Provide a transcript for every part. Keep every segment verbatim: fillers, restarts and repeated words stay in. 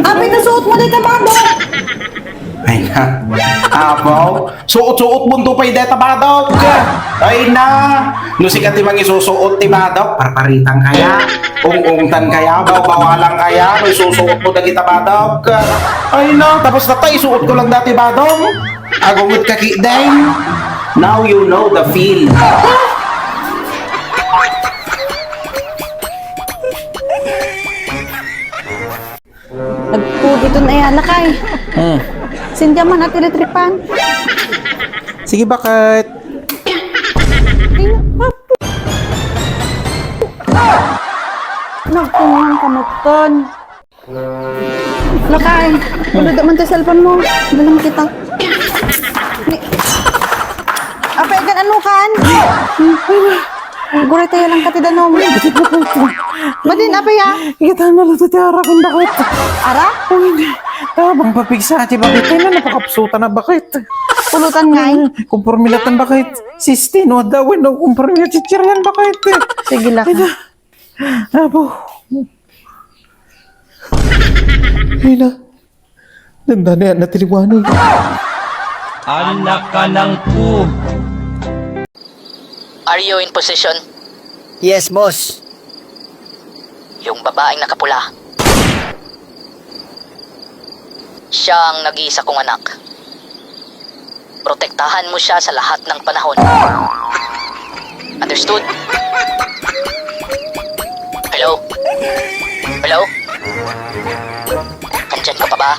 Apay, ta suot mo dayta badok. Ay na. Apo, suot-suot mo pay dayta badok. Ay na. No sika ti mangisusuot ti badok, parparitang kaya? Ung-ungtan kaya? Bawbawalan kaya? No isusuot mo dagita badok? Ay na, tapos na tayo, isuot ko lang dati badok. Agungot ka, ki-, then, now you know the feel. Nagpugit iton aya, lakay. Hmm. Sindihan man at ilitripan. Sige, bakit? Nagtungan ka, Matan. Lakay, wala da man ti cellphone mo. Dalan kita. Ni-, apay, kan ano kan? Guray tayo lang kati danom. Madin, apay, ah? Kita na lang ti ara kung bakit. Ara? Ay, hindi. Tabang papigsa ti bakit. Ay, na napakapsutan na bakit. Pulutan ngay? Kumpormilatan bakit? Sistino, adawin, no, kumpormilatan, chichirian bakit? Sige lang. Ay, na. Apo. Ay na. Nanda na yan natiliwani. Anak ka ng pu- Are you in position? Yes, boss. Yung babaeng nakapula. Siya ang nag-iisa kong anak. Protektahan mo siya sa lahat ng panahon. Understood? Hello? Hello? Andyan ka pa ba?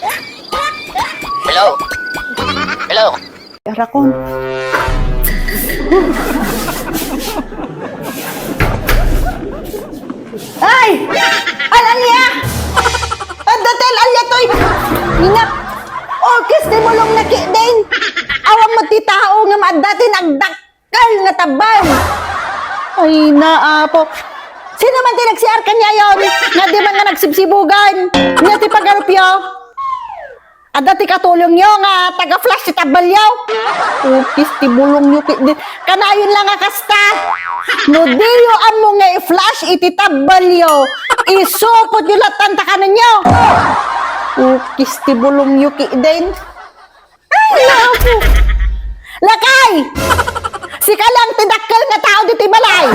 Hello? Hello? Arakon. Ay! Al-alia! Adda ti al-alia toy! Ina! Orkes ti bulong na ki-, din! Awan mo ti tao nga maadda ti nagdakkel nga tabbal! Ay, na, apo! Sino man ti nagsiar kaniayon? Nga di man nga nagsibsibugan? Nga ti pagarupyo? Adda ti katulongyo nga taga-flash ti tabbalyo. Orkes ti bulongyo, ki-, di-, kanayon lang nga kasta. No diyo ammo nga i-flash iti tabbalyo, isupotyo lattan ta kanenyo. Orkes ti bulongyo, ki-, din. Ay, naku. Lakay! Sika lang ti dakkel nga tao ditoy balay.